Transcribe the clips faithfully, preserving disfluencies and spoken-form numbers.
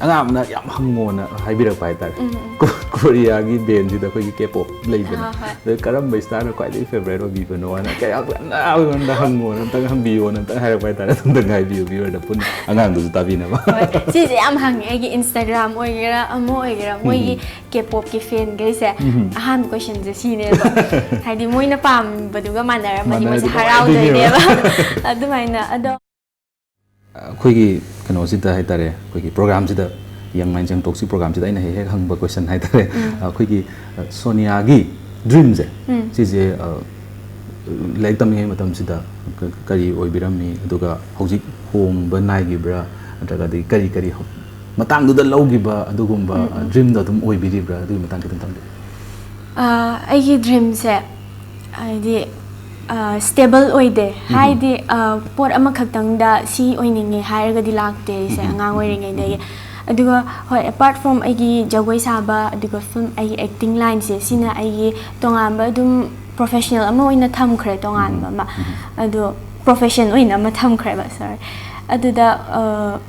ꯑꯉꯥꯡ ꯑꯃꯅ ꯌꯥꯝ ꯍꯪꯉꯣꯅ ꯍꯥꯏꯕꯤꯔꯛꯄ ꯍꯥꯏꯇꯥꯔꯦ꯫ ꯎꯝ, ꯎꯝ꯫ ꯀꯣ-, ꯀꯣꯔꯤꯌꯥꯒꯤ ꯕꯦꯟꯁꯤꯗ ꯑꯩꯈꯣꯏꯒꯤ ꯀꯦ ꯄꯣꯞ ꯂꯩꯗꯅ꯫ ꯑꯥ, ꯍꯣꯏ꯫ ꯑꯗ ꯀꯔꯝꯕ ꯁ꯭ꯇꯥꯏꯜꯅ ꯈ꯭ꯋꯥꯏꯗꯒꯤ ꯐꯦꯕꯔꯥꯏꯠ ꯑꯣꯏꯕꯤꯕꯅꯣꯅ ꯀꯌꯥꯝ ꯀꯟꯅ ꯑꯩꯉꯣꯟꯗ ꯍꯪꯉꯣꯅ ꯑꯝꯇꯪ ꯍꯪꯕꯤꯌꯣꯅ ꯑꯝꯇꯪ ꯍꯥꯏꯔꯛꯄ ꯍꯥꯏꯇꯥꯔꯦ꯫ ꯑꯝꯇꯪ ꯍꯥꯏꯕꯤꯌꯨ, ꯚ꯭ꯌꯨꯋꯔꯗ ꯄꯨꯟꯅ ꯑꯉꯥꯡꯗꯨꯁꯨ ꯇꯥꯕꯤꯅꯕ꯫ ꯍꯣꯏ꯫ ꯁꯤꯁꯦ ꯌꯥꯝ ꯍꯪꯉꯦ ꯑꯩꯒꯤ Instagram ꯑꯣꯏꯒꯦꯔꯥ ꯑꯃ ꯑꯣꯏꯒꯦꯔꯥ, ꯃꯣꯏꯒꯤ ꯎꯝ꯫ ꯀꯦ ꯄꯣꯞꯀꯤ ꯐꯦꯟꯈꯩꯁꯦ ꯎꯝ꯫ ꯑꯍꯥꯟꯕ ꯀꯣꯏꯁꯟꯁꯦ ꯁꯤꯅꯦꯕ꯫ ꯍꯥꯏꯗꯤ ꯃꯣꯏꯅ ꯄꯥꯝꯕꯗꯨꯒ ꯃꯥꯟꯅꯔꯝꯃꯗꯤ ꯃꯣꯏꯁꯦ ꯃꯥꯟꯅꯔꯗꯤ ꯍꯔꯥꯎꯗꯣꯏꯅꯦꯕ꯫ ꯅꯨꯡꯉꯥꯏꯗꯣꯏꯅꯦꯕ꯫ ꯑꯗꯨꯃꯥꯏꯅ ꯑꯗꯣ ꯑꯩꯈꯣꯏꯒꯤ ꯀꯩꯅꯣꯁꯤꯗ ꯍꯥꯏꯇꯥꯔꯦ, ꯑꯩꯈꯣꯏꯒꯤ ꯄ꯭ꯔꯣꯒ꯭ꯔꯥꯝꯁꯤꯗ, Young Minds Young Talks ꯀꯤ ꯄ꯭ꯔꯣꯒ꯭ꯔꯥꯝꯁꯤꯗ ꯑꯩꯅ ꯍꯦꯛ ꯍꯦꯛ ꯍꯪꯕ ꯀꯣꯏꯁꯟ ꯍꯥꯏꯇꯥꯔꯦ, ꯎꯝ꯫ ꯑꯩꯈꯣꯏꯒꯤ, ꯑ, ꯁꯣꯅꯤꯌꯥꯒꯤ ꯗ꯭ꯔꯤꯝꯁꯦ, ꯎꯝ꯫ ꯁꯤꯁꯦ, ꯑ, ꯂꯥꯏꯔꯤꯛ ꯇꯝꯃꯤꯉꯩ ꯃꯇꯝꯁꯤꯗ ꯀ-, ꯀꯔꯤ ꯑꯣꯏꯕꯤꯔꯝꯃꯤ, ꯑꯗꯨꯒ ꯍꯧꯖꯤꯛ ꯍꯣꯡꯕ ꯅꯥꯏꯈꯤꯕ꯭ꯔꯥ, ꯅꯠꯇ꯭ꯔꯒꯗꯤ ꯀꯔꯤ ꯀꯔꯤ ꯍꯧ-, ꯃꯇꯥꯡꯗꯨꯗ ꯂꯧꯈꯤꯕ ꯑꯗꯨꯒꯨꯝꯕ, ꯎꯝ, ꯑ, ꯎꯝ꯫ ꯗ꯭ꯔꯤꯝꯗꯣ ꯑꯗꯨꯝ ꯑꯣꯏꯕꯤꯔꯤꯕ꯭ꯔꯥ? ꯑꯗꯨꯒꯤ ꯃꯇꯥꯡ ꯈꯤꯇꯪ ꯊꯝꯕꯤꯌꯨ꯫ ꯑ, ꯑꯩꯒꯤ ꯗ꯭ꯔꯤꯝꯁꯦ ꯍꯥꯏꯗꯤ, ꯑ, ꯁ꯭ꯇꯦꯕꯜ ꯑꯣꯏꯗꯦ꯫ ꯎꯝ꯫ ꯍꯥꯏꯗꯤ, ꯑ, ꯄꯣꯠ ꯑꯃꯈꯛꯇꯪꯗ ꯁꯤ ꯑꯣꯏꯅꯤꯡꯉꯦ ꯍꯥꯏꯔꯒꯗꯤ ꯂꯥꯛꯇꯦ ꯑꯩꯁꯦ ꯎꯝ꯫ ꯑꯉꯥꯡ ꯑꯣꯏꯔꯤꯉꯩꯗꯒꯤ꯫ ꯑꯗꯨꯒ ꯍꯣꯏ, apart from ꯑꯩꯒꯤ ꯖꯒꯣꯏ ꯁꯥꯕ, ꯑꯗꯨꯒ ꯐꯤꯂꯝ, ꯑꯩꯒꯤ ꯑꯦꯛꯇꯤꯡ ꯂꯥꯏꯟꯁꯦ, ꯁꯤꯅ ꯑꯩꯒꯤ ꯇꯣꯉꯥꯟꯕ ꯑꯗꯨꯝ ꯄ꯭ꯔꯣꯐꯦꯁꯅꯦꯜ ꯑꯃ ꯑꯣꯏꯅ ꯊꯝꯈ꯭ꯔꯦ, ꯇꯣꯉꯥꯟꯕ ꯎꯝ꯫ ꯑꯃ꯫ ꯎꯝ꯫ ꯑꯗꯣ ꯄ꯭ꯔꯣꯐꯦꯁꯟ ꯑꯣꯏꯅ ꯑꯃ ꯊꯝꯈ꯭ꯔꯦꯕ, ꯁꯣꯔꯤ꯫ ꯑꯗꯨꯗ, ꯑ,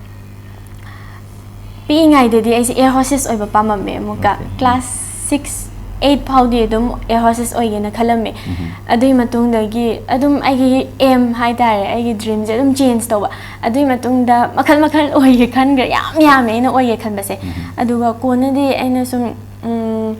ꯄꯤꯛꯏꯉꯩꯗꯗꯤ ꯑꯩꯁꯦ ꯑꯦꯌꯔ ꯍꯣꯁꯇꯦꯁ ꯑꯣꯏꯕ ꯄꯥꯝꯃꯝꯃꯦ ꯑꯃꯨꯛꯀ꯫ ꯑꯣꯀꯦ꯫ ꯀ꯭ꯂꯥꯁ ꯁꯤꯛꯁ, ꯑꯩꯠ ꯐꯥꯎꯗꯤ ꯑꯗꯨꯝ ꯑꯦꯌꯔ ꯍꯣꯁꯇꯦꯁ ꯑꯣꯏꯒꯦꯅ ꯈꯜꯂꯝꯃꯦ꯫ ꯎꯝ꯫ ꯑꯗꯨꯒꯤ ꯃꯇꯨꯡꯗꯒꯤ ꯑꯗꯨꯝ ꯑꯩꯒꯤ ꯑꯦꯝ ꯍꯥꯏꯇꯥꯔꯦ, ꯑꯩꯒꯤ ꯗ꯭ꯔꯤꯝꯁꯦ ꯑꯗꯨꯝ ꯆꯦꯟꯖ ꯇꯧꯕ꯫ ꯑꯗꯨꯒꯤ ꯃꯇꯨꯡꯗ ꯃꯈꯜ ꯃꯈꯜ ꯑꯣꯏꯒꯦ ꯈꯟꯈ꯭ꯔꯦ, ꯌꯥꯝ ꯌꯥꯝꯃꯦ ꯑꯩꯅ ꯑꯣꯏꯒꯦ ꯈꯟꯕꯁꯦ꯫ ꯎꯝ꯫ ꯑꯗꯨꯒ ꯀꯣꯟꯅꯗꯤ ꯑꯩꯅ ꯁꯨꯝ, ꯎꯝ,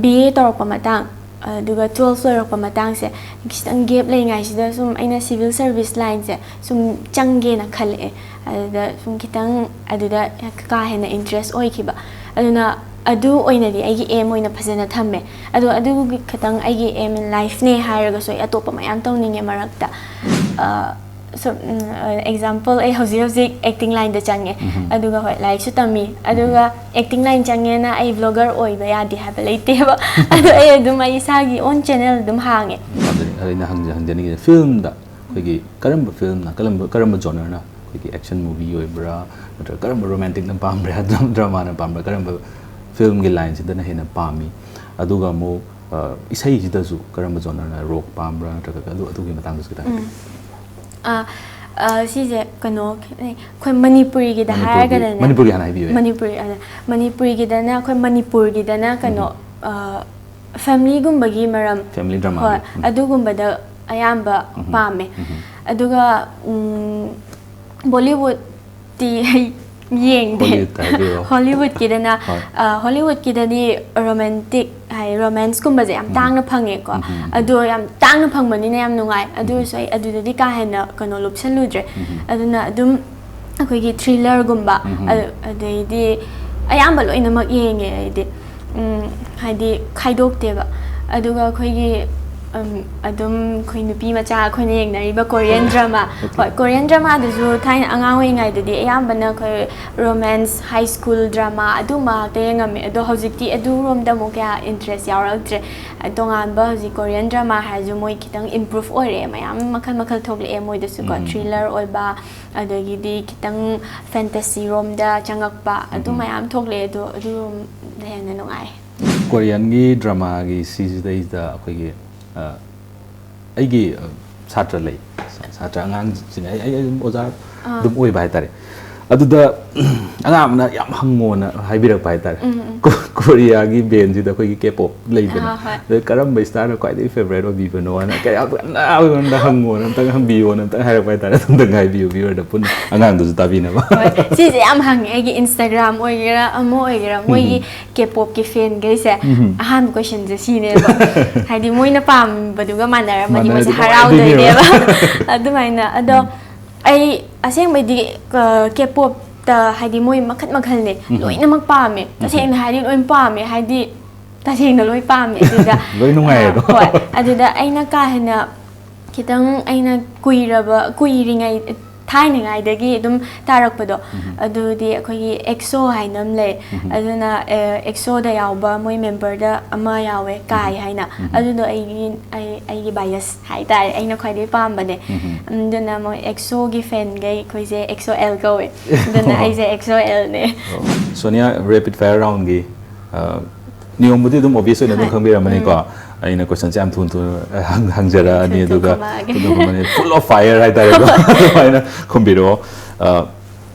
ꯕꯤ ꯑꯦ ꯇꯧꯔꯛꯄ ꯃꯇꯥꯡ, ꯑꯗꯨꯒ ꯇꯨꯋꯦꯜꯐ ꯂꯣꯏꯔꯛꯄ ꯃꯇꯥꯡꯁꯦ, ꯈꯤꯇꯪ ꯒꯦꯞ ꯂꯩꯉꯥꯏꯁꯤꯗ ꯁꯨꯝ ꯑꯩꯅ ꯁꯤꯚꯤꯜ ꯁꯔꯚꯤꯁ ꯂꯥꯏꯟꯁꯦ ꯁꯨꯝ ꯆꯪꯒꯦꯅ ꯈꯜꯂꯛꯑꯦ꯫ ꯑꯗꯨꯗ ꯁꯨꯝ ꯈꯤꯇꯪ ꯑꯗꯨꯗ ꯀꯥ ꯍꯦꯟꯅ ꯏꯟꯇꯔꯦꯁ ꯑꯣꯏꯈꯤꯕ꯫ ꯑꯗꯨꯅ ꯑꯗꯨ ꯑꯣꯏꯅꯗꯤ ꯑꯩꯒꯤ ꯑꯦꯝ ꯑꯣꯏꯅ ꯐꯖꯅ ꯊꯝꯃꯦ꯫ ꯑꯗꯣ ꯑꯗꯨꯒꯤ ꯈꯤꯇꯪ ꯑꯩꯒꯤ aim in life ꯅꯦ ꯍꯥꯏꯔꯒꯁꯨ ꯑꯩ ꯑꯇꯣꯞꯄ ꯃꯌꯥꯝ ꯇꯧꯅꯤꯡꯉꯦ ꯃꯔꯛꯇ꯫ ꯑ, ꯁꯨꯝ, ꯎꯝ, ꯑ, example, ꯑꯩ ꯍꯧꯖꯤꯛ ꯍꯧꯖꯤꯛ acting line ꯗ ꯆꯪꯉꯦ꯫ ꯎꯝ꯫ ꯑꯗꯨꯒ ꯍꯣꯏ, ꯂꯥꯏꯔꯤꯛꯁꯨ ꯇꯝꯃꯤ꯫ ꯎꯝ꯫ ꯑꯗꯨꯒ acting line ꯆꯪꯉꯦꯅ ꯑꯩ vlogger ꯑꯣꯏꯕ ꯌꯥꯗꯦ ꯍꯥꯏꯕ ꯂꯩꯇꯦꯕ꯫ ꯑꯗꯣ ꯑꯩ ꯑꯗꯨꯝ ꯑꯩ ꯏꯁꯥꯒꯤ own channel ꯑꯗꯨꯝ ꯍꯥꯡꯉꯦ꯫ ꯑꯗꯨꯅꯤ, ꯑꯗꯨ ꯑꯩꯅ ꯍꯪꯖ-, ꯍꯪꯖꯅꯤꯡꯉꯤꯁꯦ, ꯐꯤꯂꯝꯗ ꯑꯩꯈꯣꯏꯒꯤ ꯀꯔꯝꯕ ꯐꯤꯂꯝꯅ, ꯀꯔꯝꯕ, ꯀꯔꯝꯕ genre ꯅ, ꯑꯩꯈꯣꯏꯒꯤ action movie ꯑꯣꯏꯕ꯭ꯔꯥ, ꯅꯠꯇ꯭ꯔꯒ ꯀꯔꯝꯕ romantic ꯅ ꯄꯥꯝꯕ꯭ꯔꯥ, ꯗ꯭ꯔꯃꯥꯅ ꯄꯥꯝꯕ꯭ꯔꯥ, ꯀꯔꯝꯕ ꯐꯤꯂꯝꯒꯤ line ꯁꯤꯗꯅ ꯍꯦꯟꯅ ꯄꯥꯝꯃꯤ? ꯑꯗꯨꯒ ꯑꯃꯨꯛ, ꯑ, ꯏꯁꯩꯁꯤꯗꯁꯨ ꯀꯔꯝꯕ genre ꯅ, ꯔꯣꯛ ꯄꯥꯝꯕ꯭ꯔꯥ, ꯅꯠꯇ꯭ꯔꯒ ꯑꯗꯨ, ꯑꯗꯨꯒꯤ ꯃꯇꯥꯡꯗꯁꯨ ꯈꯤꯇꯪ ꯎꯝ꯫ ꯍꯥꯏꯕꯤꯌꯨ꯫ ꯑ, ꯑ, ꯁꯤꯁꯦ ꯀꯩꯅꯣ, ꯑꯩꯈꯣꯏ ꯃꯅꯤꯄꯨꯔꯤꯒꯤꯗ ꯃꯅꯤꯄꯨꯔꯒꯤ, ꯍꯥꯏꯔꯒꯅꯅꯦ, ꯃꯅꯤꯄꯨꯔꯒꯤ ꯍꯥꯟꯅ ꯍꯥꯏꯕꯤꯌꯨ꯫ ꯃꯅꯤꯄꯨꯔꯤ, ꯑ, ꯃꯅꯤꯄꯨꯔꯤꯒꯤꯗꯅ, ꯑꯩꯈꯣꯏ ꯃꯅꯤꯄꯨꯔꯒꯤꯗꯅ ꯀꯩꯅꯣ, ꯎꯝ꯫ ꯑ, family-ꯒꯨꯝꯕꯒꯤ ꯃꯔꯝ, family drama-ꯒꯤ꯫ ꯍꯣꯏ, ꯎꯝ꯫ ꯑꯗꯨꯒꯨꯝꯕꯗ ꯑꯌꯥꯝꯕ ꯎꯝ꯫ ꯄꯥꯝꯃꯦ꯫ ꯎꯝ꯫ ꯑꯗꯨꯒ, ꯎꯝ, Bollywood-ꯇꯤ ꯑꯩ ꯌꯦꯡꯗꯦ꯫ Hollywood-ꯇ ꯍꯥꯏꯕꯤꯔꯣ꯫ Hollywood-ꯀꯤꯗꯅ, ꯍꯣꯏ꯫ ꯑ, Hollywood-ꯀꯤꯗꯗꯤ romantic ꯍꯥꯏ, romance-ꯀꯨꯝꯕꯁꯦ ꯌꯥꯝ ꯎꯝ꯫ ꯇꯥꯡꯅ ꯐꯪꯉꯦꯀꯣ꯫ ꯎꯝ, ꯎꯝ, ꯎꯝ꯫ ꯑꯗꯣ ꯌꯥꯝ ꯇꯥꯡꯅ ꯐꯪꯕꯅꯤꯅ ꯌꯥꯝ ꯅꯨꯡꯉꯥꯏ꯫ ꯑꯗꯨ ꯎꯝ꯫ ꯑꯣꯏꯔꯁꯨ ꯑꯩ ꯑꯗꯨꯗꯗꯤ ꯀꯥ ꯍꯦꯟꯅ ꯀꯩꯅꯣ ꯂꯨꯞꯁꯜꯂꯨꯗ꯭ꯔꯦ꯫ ꯎꯝ꯫ ꯑꯗꯨꯅ ꯑꯗꯨꯝ ꯑꯩꯈꯣꯏꯒꯤ thriller-ꯒꯨꯝꯕ, ꯎꯝ꯫ ꯑ-, ꯑꯗꯩꯗꯤ ꯑꯌꯥꯝꯕ ꯂꯣꯏꯅꯃꯛ ꯌꯦꯡꯉꯦ ꯑꯩꯗꯤ꯫ ꯎꯝ, ꯍꯥꯏꯗꯤ ꯈꯥꯏꯗꯣꯛꯇꯦꯕ꯫ ꯑꯗꯨꯒ ꯑꯩꯈꯣꯏꯒꯤ, ꯎꯝ, ꯑꯗꯨꯝ ꯑꯩꯈꯣꯏ ꯅꯨꯄꯤ ꯃꯆꯥ ꯑꯩꯈꯣꯏꯅ ꯌꯦꯡꯅꯔꯤꯕ Korean drama꯫ Okay꯫ ꯍꯣꯏ, Korean drama-ꯗꯁꯨ ꯊꯥꯏꯅ ꯑꯉꯥꯡ ꯑꯣꯏꯔꯤꯉꯩꯗꯗꯤ ꯑꯌꯥꯝꯕꯅ ꯑꯩꯈꯣꯏ romance, high school drama ꯑꯗꯨꯝꯕ ꯉꯥꯛꯇ ꯌꯦꯡꯉꯝꯃꯦ꯫ ꯑꯗꯣ ꯍꯧꯖꯤꯛꯇꯤ ꯑꯗꯨꯔꯣꯝꯗ ꯑꯃꯨꯛ ꯀꯌꯥ interest ꯌꯥꯎꯔꯛꯇ꯭ꯔꯦ꯫ ꯇꯣꯉꯥꯟꯕ ꯍꯧꯖꯤꯛ Korean drama ꯍꯥꯏꯔꯁꯨ ꯃꯣꯏ ꯈꯤꯇꯪ improve ꯑꯣꯏꯔꯛꯑꯦ, ꯃꯌꯥꯝ ꯃꯈꯜ ꯃꯈꯜ ꯊꯣꯛꯂꯛꯑꯦ ꯃꯣꯏꯗꯁꯨꯀꯣ꯫ ꯎꯝ꯫ Thriller ꯑꯣꯏꯕ, ꯑꯗꯒꯤꯗꯤ ꯈꯤꯇꯪ fantasy ꯔꯣꯝꯗ ꯆꯪꯉꯛꯄ, ꯑꯗꯨ ꯎꯝ꯫ ꯃꯌꯥꯝ ꯊꯣꯛꯂꯛꯑꯦ꯫ ꯑꯗꯣ ꯑꯗꯨꯔꯣꯝꯗ ꯍꯦꯟꯅ ꯅꯨꯡꯉꯥꯏ꯫ Korean-ꯒꯤ drama-ꯒꯤ ꯁꯤꯁꯤꯗꯩꯁꯤꯗ ꯑꯩꯈꯣꯏꯒꯤ, ꯑ, ꯑꯩꯒꯤ, ꯑ, ꯁꯥꯇ꯭ꯔ ꯂꯩ꯫ ꯁꯥ-, ꯁꯥꯇ꯭ꯔ ꯑꯉꯥꯡꯁꯤꯡ, ꯑꯩ, ꯑꯩ ꯑꯗꯨꯝ ꯑꯣꯖꯥ ꯑꯥ꯫ ꯑꯗꯨꯝ ꯑꯣꯏꯕ ꯍꯥꯏꯇꯥꯔꯦ꯫ ꯑꯗꯨꯗ ꯑꯉꯥꯡ ꯑꯃꯅ ꯌꯥꯝ ꯍꯪꯉꯣꯅ ꯍꯥꯏꯕꯤꯔꯛꯄ ꯍꯥꯏꯇꯥꯔꯦ꯫ ꯎꯝ, ꯎꯝ꯫ ꯀꯣ-, Korea-ꯒꯤ band-ꯁꯤꯗ ꯑꯩꯈꯣꯏꯒꯤ K-pop ꯂꯩꯗꯅ꯫ ꯑꯥ, ꯍꯣꯏ꯫ ꯑꯗ ꯀꯔꯝꯕ star-ꯅ ꯈ꯭ꯋꯥꯏꯗꯒꯤ favourite ꯑꯣꯏꯕꯤꯕꯅꯣꯅ ꯀꯌꯥ ꯀꯟꯅ ꯑꯩꯉꯣꯟꯗ ꯍꯪꯉꯣꯅ ꯑꯝꯇꯪ ꯍꯪꯕꯤꯌꯣꯅ ꯑꯝꯇꯪ ꯍꯥꯏꯔꯛꯄ ꯍꯥꯏꯇꯥꯔꯦ꯫ ꯑꯗꯨꯝꯇꯪ ꯍꯥꯏꯕꯤꯌꯨ viewer-ꯗ ꯄꯨꯟꯅ ꯑꯉꯥꯡꯗꯨꯁꯨ ꯇꯥꯕꯤꯅꯕ꯫ ꯍꯣꯏ, ꯁꯤꯁꯦ ꯌꯥꯝ ꯍꯪꯉꯦ ꯑꯩꯒꯤ Instagram ꯑꯣꯏꯒꯦꯔꯥ ꯑꯃ ꯑꯣꯏꯒꯦꯔꯥ, ꯃꯣꯏꯒꯤ ꯎꯝ꯫ K-pop-ꯀꯤ fan-ꯈꯩꯁꯦ ꯎꯝ꯫ ꯑꯍꯥꯟꯕ question-ꯁꯦ ꯁꯤꯅꯦꯕ꯫ ꯍꯥꯏꯗꯤ ꯃꯣꯏꯅ ꯄꯥꯝꯕꯗꯨꯒ ꯃꯥꯟꯅꯔꯝꯃꯗꯤ ꯃꯣꯏꯁꯦ ꯃꯥꯟꯅꯔꯗꯤ ꯍꯔꯥꯎꯗꯣꯏꯅꯦꯕ꯫ ꯅꯨꯡꯉꯥꯏꯗꯣꯏꯅꯦꯕ꯫ ꯑꯗꯨꯃꯥꯏꯅ, ꯑꯗꯣ ꯎꯝ꯫ ꯑꯩ ꯑꯁꯦꯡꯕꯩꯗꯤ, ꯑ, K-pop-ꯇ ꯍꯥꯏꯗꯤ ꯃꯣꯏ ꯃꯈꯜ ꯃꯈꯜꯅꯦ, ꯎꯝ꯫ ꯂꯣꯏꯅꯃꯛ ꯄꯥꯝꯃꯦ꯫ ꯎꯝ꯫ ꯇꯁꯦꯡꯅ ꯍꯥꯏꯔꯗꯤ ꯂꯣꯏ ꯄꯥꯝꯃꯦ, ꯍꯥꯏꯗꯤ ꯇꯁꯦꯡꯅ ꯂꯣꯏ ꯄꯥꯝꯃꯦ꯫ ꯑꯗꯨꯗ, ꯂꯣꯏ ꯅꯨꯡꯉꯥꯏꯌꯦ ꯑꯗꯣ꯫ ꯑ, ꯍꯣꯏ, ꯑꯗꯨꯗ ꯑꯩꯅ ꯀꯥ ꯍꯦꯟꯅ ꯈꯤꯇꯪ ꯑꯩꯅ ꯀꯨꯏꯔꯕ, ꯀꯨꯏꯔꯤꯉꯩ, ꯊꯥꯏꯅꯉꯥꯏꯗꯒꯤ ꯑꯗꯨꯝ ꯇꯥꯔꯛꯄꯗꯣ, ꯎꯝ꯫ ꯑꯗꯨꯗꯤ ꯑꯩꯈꯣꯏꯒꯤ EXO ꯍꯥꯏꯅ ꯑꯃ ꯂꯩ꯫ ꯎꯝ꯫ ꯑꯗꯨꯅ, ꯑ, EXO-ꯗ ꯌꯥꯎꯕ ꯃꯣꯏ member-ꯗ ꯑꯃ ꯌꯥꯎꯋꯦ, ꯎꯝ꯫ ꯀꯥꯏ ꯍꯥꯏꯅ꯫ ꯎꯝ꯫ ꯑꯗꯨꯗꯣ ꯑꯩꯒꯤ, ꯑꯩ, ꯑꯩꯒꯤ bias ꯍꯥꯏꯇꯥꯔꯦ, ꯑꯩꯅ ꯈ꯭ꯋꯥꯏꯗꯒꯤ ꯄꯥꯝꯕꯅꯦ꯫ ꯎꯝ꯫ ꯑꯗꯨꯅ ꯃꯣꯏ EXO-ꯒꯤ fan-ꯒꯩ ꯑꯩꯈꯣꯏꯁꯦ EXO-L ꯀꯧꯋꯦ꯫ ꯑꯗꯨꯅ ꯑꯩꯁꯦ EXO-L-ꯅꯦ꯫ ꯑꯣ꯫ ꯁꯣꯅꯤꯌꯥ, rapid fire round-ꯒꯤ, ꯑ, ꯅꯤꯌꯣꯝꯕꯨꯗꯤ ꯑꯗꯨꯝ obvious ꯑꯣꯏꯅ ꯑꯗꯨꯝ ꯍꯣꯏ꯫ ꯈꯪꯕꯤꯔꯝꯃꯅꯤꯀꯣ꯫ ꯎꯝ꯫ ꯑꯩꯅ ꯀꯣꯏꯁꯟꯁꯦ ꯌꯥꯝ ꯊꯨ ꯊꯨꯅ ꯍꯪ- ꯍꯪꯖꯔꯛꯑꯅꯤ, ꯊꯨ- ꯊꯨ ꯑꯗꯨꯒ ꯈꯨꯝꯃꯛꯑꯒꯦ꯫ ꯊꯨ ꯊꯨ ꯈꯨꯝꯃꯛꯑꯅꯤ, full of fire ꯍꯥꯏꯇꯥꯔꯦꯀꯣ꯫ ꯑꯗꯨꯃꯥꯏꯅ ꯈꯨꯝꯕꯤꯔꯛꯑꯣ꯫ ꯑ,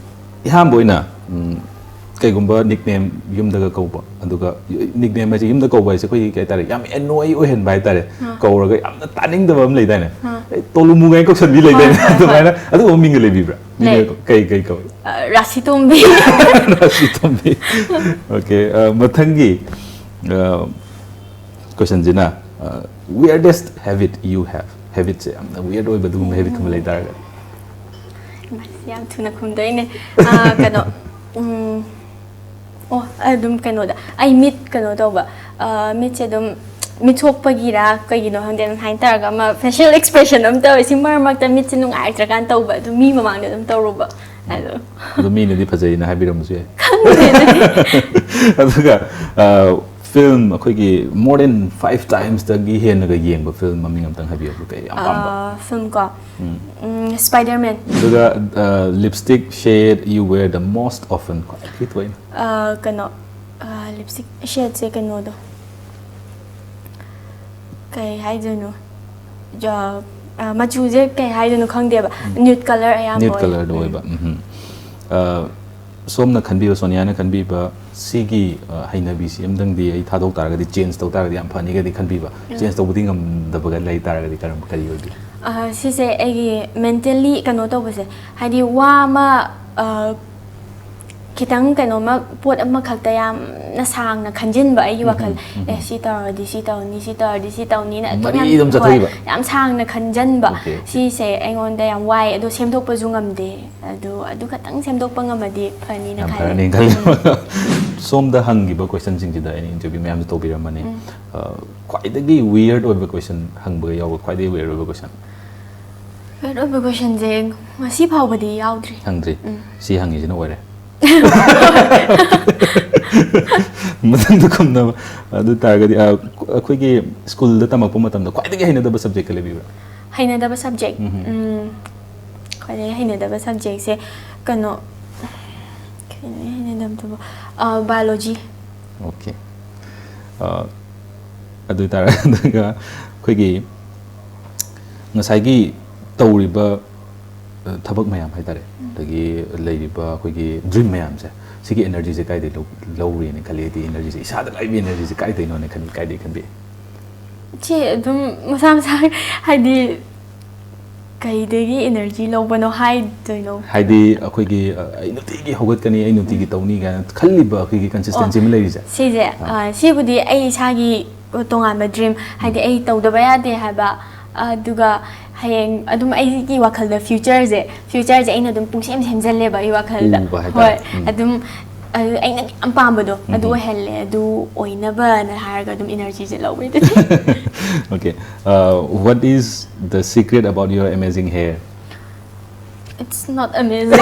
ꯑꯍꯥꯟꯕ ꯑꯣꯏꯅ, ꯎꯝ, ꯀꯩꯒꯨꯝꯕ ꯅꯤꯛꯅꯦꯝ ꯌꯨꯝꯗꯒ ꯀꯧꯕ, ꯑꯗꯨꯒ ꯅꯤꯛꯅꯦꯝ ꯍꯥꯏꯁꯦ, ꯌꯨꯝꯗ ꯀꯧꯕ ꯍꯥꯏꯁꯦ ꯑꯩꯈꯣꯏꯒꯤ ꯀꯩ ꯍꯥꯏꯇꯥꯔꯦ, ꯌꯥꯝ ꯑꯦꯅꯣꯏ ꯑꯣꯏꯍꯟꯕ ꯍꯥꯏꯇꯥꯔꯦ, ꯑꯥ꯫ ꯀꯧꯔꯒ ꯌꯥꯝꯅ ꯇꯥꯅꯤꯡꯗꯕ ꯑꯃ ꯂꯩꯗꯥꯏꯅꯦ, ꯑꯥ꯫ "ꯑꯦ, ꯇꯣꯂꯨꯃꯨ" ꯀꯥꯏꯅ ꯀꯧꯁꯟꯕꯤ ꯂꯩꯗꯥꯏꯅꯦ, ꯑꯥ, ꯍꯣꯏ, ꯍꯣꯏ꯫ ꯑꯗꯨꯃꯥꯏꯅ, ꯑꯗꯨꯒꯨꯝꯕ ꯃꯤꯡꯒ ꯂꯩꯕꯤꯕ꯭ꯔꯥ? ꯃꯤꯅ ꯂꯩ꯫ ꯀꯩ ꯀꯩ ꯀꯧꯏ? ꯑ, ꯔꯥꯁꯤ ꯇꯣꯝꯕꯤ꯫ ꯔꯥꯁꯤ ꯇꯣꯝꯕꯤ꯫ ꯑꯣꯀꯦ, ꯑ, ꯃꯊꯪꯒꯤ, ꯑ, ꯀꯣꯏꯁꯟꯁꯤꯅ, ꯑ, weirdest habit you have? ꯍꯦꯕꯤꯠꯁꯦ ꯌꯥꯝꯅ weird ꯑꯣꯏꯕ ꯑꯗꯨꯒꯨꯝꯕ ꯍꯦꯕꯤꯠꯀꯨꯝꯕ ꯂꯩ ꯇꯥꯔꯒꯗꯤ? ꯌꯥꯝ ꯊꯨꯅ ꯈꯨꯝꯗꯣꯏꯅꯦ꯫ ꯑ, ꯀꯩꯅꯣ, ꯎꯝ, ꯑꯣ, ꯑꯗꯨꯝ ꯀꯩꯅꯣꯗ, ꯑꯩ ꯃꯤꯠ ꯀꯩꯅꯣ ꯇꯧꯕ, ꯑ, ꯃꯤꯠꯁꯦ ꯑꯗꯨꯝ, ꯃꯤꯠ ꯁꯣꯛꯄꯒꯤꯔꯥ ꯀꯩꯒꯤꯅꯣ ꯈꯪꯗꯦ, ꯑꯗꯨꯝ ꯍꯥꯏꯅ ꯇꯧꯔꯒ ꯑꯃ facial expression ꯑꯃ ꯇꯧꯋꯦ, ꯁꯤ ꯃꯔꯛ ꯃꯔꯛꯇ ꯃꯤꯠꯁꯦ ꯅꯨꯡꯉꯥꯏꯔꯛꯇ꯭ꯔꯀꯥꯟꯗ ꯇꯧꯕ, ꯑꯗꯨ ꯃꯤ ꯃꯃꯥꯡꯗ ꯑꯗꯨꯝ ꯇꯧꯔꯨꯕ꯫ ꯑꯗꯣ ꯑꯗꯣ ꯃꯤꯅꯗꯤ ꯐꯖꯩꯅ ꯍꯥꯏꯕꯤꯔꯝꯕꯁꯨ ꯌꯥꯏ꯫ ꯈꯪꯗꯦ ꯑꯗꯨꯗꯤ꯫ ꯑꯗꯨꯒ, ꯑ, film ꯑꯩꯈꯣꯏꯒꯤ more than five timesꯇꯒꯤ ꯍꯦꯟꯅꯒ ꯌꯦꯡꯕ film ꯃꯃꯤꯡ ꯑꯝꯇꯪ ꯍꯥꯏꯕꯤꯌꯨ, ꯀꯩ ꯌꯥꯝ ꯄꯥꯝꯕ? ꯑ, film ꯀꯣ, ꯎꯝ꯫ ꯎꯝ, Spider-Man꯫ ꯑꯗꯨꯒ, ꯑ, lipstick shade you wear the most often, ꯈ꯭ꯋꯥꯏꯗꯒꯤ ꯇꯣꯏꯅ? ꯑ, ꯀꯩꯅꯣ, ꯑ, lipstick shadeꯁꯦ ꯀꯩꯅꯣꯗꯣ, ꯀꯩ ꯍꯥꯏꯗꯣꯏꯅꯣ? ꯖ-, ꯑ, ꯃꯆꯨꯁꯦ ꯀꯩ ꯍꯥꯏꯗꯣꯏꯅꯣ ꯈꯪꯗꯦꯕ꯫ Nude color ꯑꯌꯥꯝꯕ Nude ꯑꯣꯏ꯫ colorꯗ ꯑꯣꯏꯕ꯫ ꯎꯝ꯫ ꯑ, ꯁꯣꯝꯅ ꯈꯟꯕꯤꯕ, ꯁꯣꯅꯤꯌꯥꯅ ꯈꯟꯕꯤꯕ, ꯁꯤꯒꯤ, ꯑ, ꯍꯩꯅꯕꯤꯁꯤ ꯑꯝꯇꯪꯗꯤ ꯑꯩ ꯊꯥꯗꯣꯛ ꯇꯥꯔꯒꯗꯤ, change ꯇꯧ ꯇꯥꯔꯒꯗꯤ ꯌꯥꯝ ꯐꯅꯤꯒꯗꯤ ꯈꯟꯕꯤꯕ, change ꯇꯧꯕꯗꯤ ꯉꯝꯗꯕꯒ ꯂꯩ ꯇꯥꯔꯒꯗꯤ ꯀꯔꯝ-, ꯀꯔꯤ ꯑꯣꯏꯕꯤ? ꯑ, ꯁꯤꯁꯦ ꯑꯩꯒꯤ mentally ꯀꯩꯅꯣ ꯇꯧꯕꯁꯦ, ꯍꯥꯏꯗꯤ ꯋꯥ ꯑꯃ, ꯑ, ꯈꯤꯇꯪ ꯀꯩꯅꯣꯝꯃ, ꯄꯣꯠ ꯑꯃꯈꯛꯇ ꯌꯥꯝꯅ ꯁꯥꯡꯅ ꯈꯟꯖꯤꯟꯕ ꯑꯩꯒꯤ ꯋꯥꯈꯜ꯫ "ꯑꯦ, ꯁꯤ ꯇꯧꯔꯗꯤ ꯁꯤ ꯇꯧꯅꯤ, ꯁꯤ ꯇꯧꯔꯗꯤ ꯁꯤ ꯇꯧꯅꯤꯅ" ꯑꯗꯨꯝ ꯃꯔꯤ ꯌꯥꯝ, ꯑꯗꯨꯝ ꯍꯣꯏ, ꯆꯠꯊꯈꯤꯕ? ꯌꯥꯝ ꯁꯥꯡꯅ ꯈꯟꯖꯟꯕ꯫ Okay, okay. ꯁꯤꯁꯦ ꯑꯩꯉꯣꯟꯗ ꯌꯥꯝ ꯋꯥꯏ, ꯑꯗꯣ ꯁꯦꯝꯗꯣꯛꯄꯁꯨ ꯉꯝꯗꯦ꯫ ꯑꯗꯨ, ꯑꯗꯨ ꯈꯇꯪ ꯁꯦꯝꯗꯣꯛꯄ ꯉꯝꯃꯗꯤ ꯐꯅꯤꯅ ꯌꯥꯝ ꯈꯜꯂꯦ꯫ ꯐꯔꯅꯤ ꯈꯜꯂꯦ꯫ ꯁꯣꯝꯗ ꯍꯪꯈꯤꯕ questionꯁꯤꯡꯁꯤꯗ ꯑꯩꯅ interview ꯃꯌꯥꯝꯁꯨ ꯇꯧꯕꯤꯔꯝꯃꯅꯤ꯫ ꯑ, ꯈ꯭ꯋꯥꯏꯗꯒꯤ weird ꯑꯣꯏꯕ question ꯍꯪꯕꯒ ꯌꯥꯎꯕ, ꯈ꯭ꯋꯥꯏꯗꯒꯤ weird ꯑꯣꯏꯕ question? Weird ꯑꯣꯏꯕ questionꯁꯦ ꯉꯁꯤ ꯐꯥꯎꯕꯗꯤ ꯌꯥꯎꯗ꯭ꯔꯤ꯫ ꯍꯪꯗ꯭ꯔꯤ? ꯎꯝ꯫ ꯁꯤ ꯍꯪꯉꯤꯁꯤꯅ ꯑꯣꯏꯔꯦ꯫ ꯃꯊꯪꯗ ꯈꯨꯝꯅꯕ꯫ ꯑꯗꯨ ꯇꯥꯔꯒꯗꯤ, ꯑ, ꯑꯩꯈꯣꯏꯒꯤ schoolꯗ ꯇꯝꯃꯛꯄ ꯃꯇꯝꯗ ꯈ꯭ꯋꯥꯏꯗꯒꯤ ꯍꯩꯅꯗꯕ subjectꯀ ꯂꯩꯕꯤꯕ꯭ꯔꯥ? ꯍꯩꯅꯗꯕ subject? ꯎꯝ꯫ ꯎꯝ, ꯈ꯭ꯋꯥꯏꯗꯒꯤ ꯍꯩꯅꯗꯕ subjectꯁꯦ ꯀꯩꯅꯣ, ꯈ꯭ꯋꯥꯏꯗꯒꯤ ꯍꯩꯅꯗꯕꯗꯨꯕꯨ, ꯑ, biology꯫ Okay꯫ ꯑ, ꯑꯗꯨ ꯑꯣꯏꯇꯥꯔꯒ ꯑꯩꯈꯣꯏꯒꯤ ꯉꯁꯥꯏꯒꯤ ꯇꯧꯔꯤꯕ, ꯑ, ꯊꯕꯛ ꯃꯌꯥꯝ ꯍꯥꯏꯇꯥꯔꯦ, ꯑꯗꯒꯤ ꯂꯩꯔꯤꯕ ꯑꯩꯈꯣꯏꯒꯤ ꯗ꯭ꯔꯤꯝ ꯃꯌꯥꯝꯁꯦ, ꯁꯤꯒꯤ ꯑꯦꯅꯔꯖꯤꯁꯦ ꯀꯥꯏꯗꯩ ꯂꯧ-, ꯂꯧꯔꯤꯅ ꯈꯜꯂꯤ? ꯍꯥꯏꯗꯤ ꯑꯦꯅꯔꯖꯤꯁꯦ, ꯏꯁꯥꯗ ꯂꯥꯛꯏꯕ ꯑꯦꯅꯔꯖꯤꯁꯦ ꯀꯥꯏꯗꯩꯅꯣꯅ ꯈꯟ-, ꯀꯥꯏꯗꯩ ꯈꯟꯕꯤ? ꯁꯤ ꯑꯗꯨꯝ ꯃꯁꯥ ꯃꯁꯥ, ꯍꯥꯏꯗꯤ ꯀꯩꯗꯒꯤ ꯑꯦꯅꯔꯖꯤ ꯂꯧꯕꯅꯣ ꯍꯥꯏꯗꯣꯏꯅꯣ? ꯍꯥꯏꯗꯤ ꯑꯩꯈꯣꯏꯒꯤ, ꯑ, "ꯑꯩ ꯅꯨꯡꯇꯤꯒꯤ ꯍꯧꯒꯠꯀꯅꯤ, ꯑꯩ ꯅꯨꯡꯇꯤꯒꯤ ꯇꯧꯅꯤ" ꯀꯥꯏꯅ ꯈꯜꯂꯤꯕ ꯑꯩꯈꯣꯏꯒꯤ ꯀꯟꯁꯤꯁꯇꯦꯟꯁꯤ ꯑꯣ, ꯑꯃ ꯂꯩꯔꯤꯁꯦ꯫ ꯁꯤꯁꯦ, ꯑꯥ꯫ ꯑ, ꯁꯤꯕꯨꯗꯤ ꯑꯩ ꯏꯁꯥꯒꯤ ꯇꯣꯉꯥꯟꯕ ꯗ꯭ꯔꯤꯝ, ꯍꯥꯏꯗꯤ ꯎꯝ꯫ ꯑꯩ ꯇꯧꯗꯕ ꯌꯥꯗꯦ ꯍꯥꯏꯕ, ꯑꯗꯨꯒ ꯍꯌꯦꯡ ꯑꯗꯨꯝ ꯑꯩꯒꯤ ꯋꯥꯈꯜꯗ ꯐ꯭ꯌꯨꯆꯔꯁꯦ, ꯐ꯭ꯌꯨꯆꯔꯁꯦ ꯑꯩꯅ ꯑꯗꯨꯝ ꯄꯨꯡꯁꯦꯝ ꯁꯦꯝꯖꯜꯂꯦꯕ ꯑꯩ ꯋꯥꯈꯜꯗ꯫ ꯎꯕ ꯍꯥꯏꯇꯥꯔꯦ꯫ ꯍꯣꯏ, ꯎꯝ꯫ ꯑꯗꯨꯝ, ꯑ, ꯑꯩꯅ ꯌꯥꯝ ꯄꯥꯝꯕꯗꯣ ꯑꯗꯨ ꯎꯝ꯫ ꯑꯣꯏꯍꯜꯂꯦ, ꯑꯗꯨ ꯑꯣꯏꯅꯕꯅ ꯍꯥꯏꯔꯒ ꯑꯗꯨꯝ ꯏꯅꯔꯖꯤꯁꯦ ꯂꯧꯋꯦ ꯑꯗꯨꯗꯤ꯫ Okay. Uh, what is the secret about your amazing hair? It's not amazing.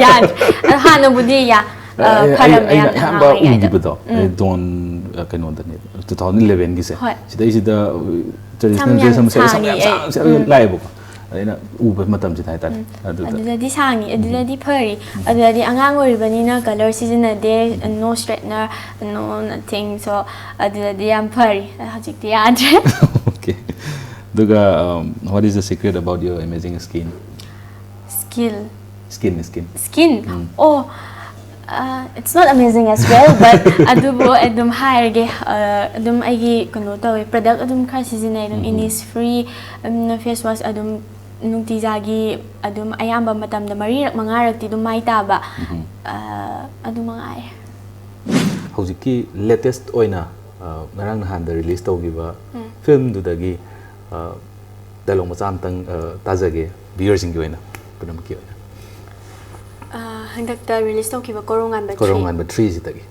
ꯌꯥꯗ꯭ꯔꯦ꯫ ꯑꯗꯣ ꯍꯥꯟꯅꯕꯨꯗꯤ ꯌꯥ-, ꯑ, ꯑꯩ-, ꯑꯩ-, ꯐꯔꯝꯃꯦ ꯑꯩꯅ ꯌꯥꯝꯅ ꯑꯍꯥꯟꯕ ꯑꯉꯥꯡ ꯑꯣꯏꯔꯤꯉꯩꯗ꯫ ꯎꯈꯤꯕꯗꯣ, ꯎꯝ꯫ ꯑꯩ ꯗꯣꯟ, ꯑ, ꯀꯩꯅꯣꯗꯅꯦ, two thousand elevenꯒꯤꯁꯦ꯫ ꯍꯣꯏ꯫ ꯁꯤꯗꯩꯁꯤꯗ, ꯑ, traditional ꯁꯝ dress ꯌꯥꯝ ꯑꯃ ꯁꯦꯠꯂꯒ ꯁꯝ ꯌꯥꯝ ꯁꯥꯡꯉꯤ ꯑꯩ꯫ ꯁꯥꯡ ꯁꯦꯠꯂꯒ ꯎꯝ꯫ ꯂꯥꯛꯑꯦꯕꯀꯣ꯫ ꯑꯗ ꯑꯩꯅ ꯎꯕ ꯃꯇꯝꯁꯤꯗ ꯍꯥꯏꯇꯥꯔꯦ꯫ ꯎꯝ꯫ ꯑꯗꯨꯗ꯫ ꯑꯗꯨꯗꯗꯤ ꯁꯥꯡꯉꯤ, ꯎꯝ꯫ ꯑꯗꯨꯗꯗꯤ ꯐꯔꯤ꯫ ꯎꯝ꯫ ꯑꯗꯨꯗꯗꯤ ꯑꯉꯥꯡ ꯑꯣꯏꯔꯤꯕꯅꯤꯅ colour ꯁꯤꯖꯤꯟꯅꯗꯦ, ꯎꯝ꯫ No straightener, no nothing, so ꯑꯗꯨꯗꯗꯤ ꯌꯥꯝ ꯐꯔꯤ꯫ ꯍꯧꯖꯤꯛꯇꯤ ꯌꯥꯗ꯭ꯔꯦ꯫ Okay. ꯑꯗꯨꯒ, um, what is the secret about your amazing skin? Skin. Skin, skin. Skin? ꯎꯝ꯫ ꯑꯣ, uh, it's not amazing as well, but ꯑꯗꯨꯕꯨ ꯑꯗꯨꯝ ꯍꯥꯏꯔꯒꯦ, uh, ꯑꯗꯨꯝ ꯑꯩꯒꯤ ꯀꯩꯅꯣ ꯇꯧꯋꯦ, product ꯑꯗꯨꯝ ꯈꯔ ꯁꯤꯖꯤꯟꯅꯩ, ꯑꯗꯨꯝ ꯎꯝ꯫ Innisfree, ꯎꯝ, face wash ꯑꯗꯨꯝ ꯅꯨꯡꯇꯤꯖꯥꯒꯤ ꯑꯗꯨꯝ ꯑꯌꯥꯝꯕ ꯃꯇꯝꯗ ꯃꯔꯤꯔꯛ ꯃꯉꯥꯔꯛꯇꯤ ꯑꯗꯨꯝ ꯃꯥꯏ ꯇꯥꯕ, ꯎꯝ꯫ uh, ꯑꯗꯨ ꯃꯉꯥꯏꯔꯦ꯫ ꯍꯧꯖꯤꯛꯀꯤ latest ꯑꯣꯏꯅ, uh, ꯉꯔꯥꯡ ꯅꯍꯥꯟꯗ release ꯇꯧꯈꯤꯕ ꯎꯝ꯫ Filmꯗꯨꯗꯒꯤ, uh, dialogue ꯃꯆꯥ ꯑꯝꯇꯪ, uh, ꯇꯥꯖꯒꯦ, viewerꯁꯤꯡꯒꯤ ꯑꯣꯏꯅ, ꯄꯨꯝꯅꯃꯛꯀꯤ ꯑꯣꯏꯅ꯫ ꯑ, ꯍꯟꯗꯛꯇ release ꯇꯧꯈꯤꯕ ꯀꯣꯔꯧꯉꯥꯟꯕ three꯫ ꯀꯣꯔꯧꯉꯥꯟꯕ threeꯁꯤꯗꯒꯤ꯫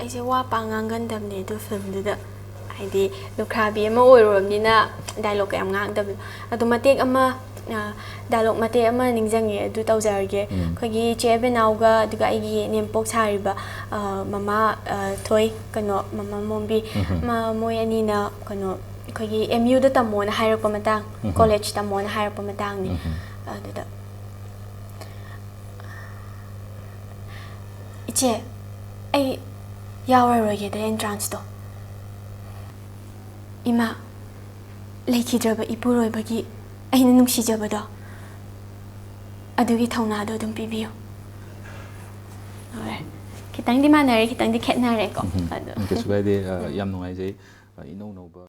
ꯑꯩꯁꯦ ꯋꯥ ꯄꯥꯛ ꯉꯥꯡꯒꯟꯗꯕꯅꯦ ꯑꯗꯨ filmꯗꯨꯗ, ꯍꯥꯏꯗꯤ ꯂꯨꯈ꯭ꯔꯥꯕꯤ ꯑꯃ ꯑꯣꯏꯔꯨꯔꯕꯅꯤꯅ dialogue ꯌꯥꯝ ꯉꯥꯡꯗꯕꯗꯣ꯫ ꯑꯗꯣ ꯃꯇꯦꯛ ꯑꯃ, ꯑ, dialogue ꯃꯇꯦꯛ ꯑꯃ ꯅꯤꯡꯁꯤꯡꯉꯦ, ꯑꯗꯨ ꯇꯧꯖꯔꯒꯦ꯫ ꯎꯝ꯫ ꯑꯩꯈꯣꯏꯒꯤ ꯏꯆꯦ ꯑꯕꯦꯅꯥꯎꯒ ꯑꯗꯨꯒ ꯑꯩꯒꯤ ꯏꯅꯦꯝꯄꯣꯛ ꯁꯥꯔꯤꯕ, ꯑ, ꯃꯃꯥ, ꯑ, ꯊꯣꯏ, ꯀꯩꯅꯣ, ꯃꯃꯥ ꯃꯣꯝꯕꯤ, ꯎꯝ꯫ ꯃ-, ꯃꯣꯏ ꯑꯅꯤꯅ ꯀꯩꯅꯣ, ꯑꯩꯈꯣꯏꯒꯤ M Uꯗ ꯇꯝꯃꯣꯅ ꯍꯥꯏꯔꯛꯄ ꯃꯇꯥꯡ, ꯎꯝ꯫ College ꯇꯝꯃꯣꯅ ꯍꯥꯏꯔꯛꯄ ꯃꯇꯥꯡꯅꯤ꯫ ꯎꯝ꯫ ꯑꯗꯨꯗ, "ꯏꯆꯦ, ꯑꯩ ꯌꯥꯎꯔꯔꯣꯏꯒꯦꯗ ꯑꯦꯟꯇ꯭ꯔꯥꯟꯁꯇꯣ꯫ ꯏꯃꯥ, ꯂꯩꯈꯤꯗ꯭ꯔꯕ ꯏꯄꯨꯔꯣꯏꯕꯒꯤ ꯑꯩꯅ ꯅꯨꯡꯁꯤꯖꯕꯗꯣ, ꯑꯗꯨꯒꯤ ꯊꯧꯅꯥꯗꯣ ꯑꯗꯨꯝ ꯄꯤꯕꯤꯌꯨ꯫ ꯍꯣꯏ꯫ ꯈꯤꯇꯪꯗꯤ ꯃꯥꯟꯅꯔꯦ, ꯈꯤꯇꯪꯗꯤ ꯈꯦꯠꯅꯔꯦꯀꯣ꯫ ꯎꯝ, ꯑꯗꯣ꯫ ꯀꯩꯁꯨ ꯀꯥꯏꯗꯦ꯫ ꯑ, ꯎꯝ꯫ ꯌꯥꯝ ꯅꯨꯡꯉꯥꯏꯖꯩ꯫ ꯑ, ꯏꯅꯧ ꯅꯧꯕ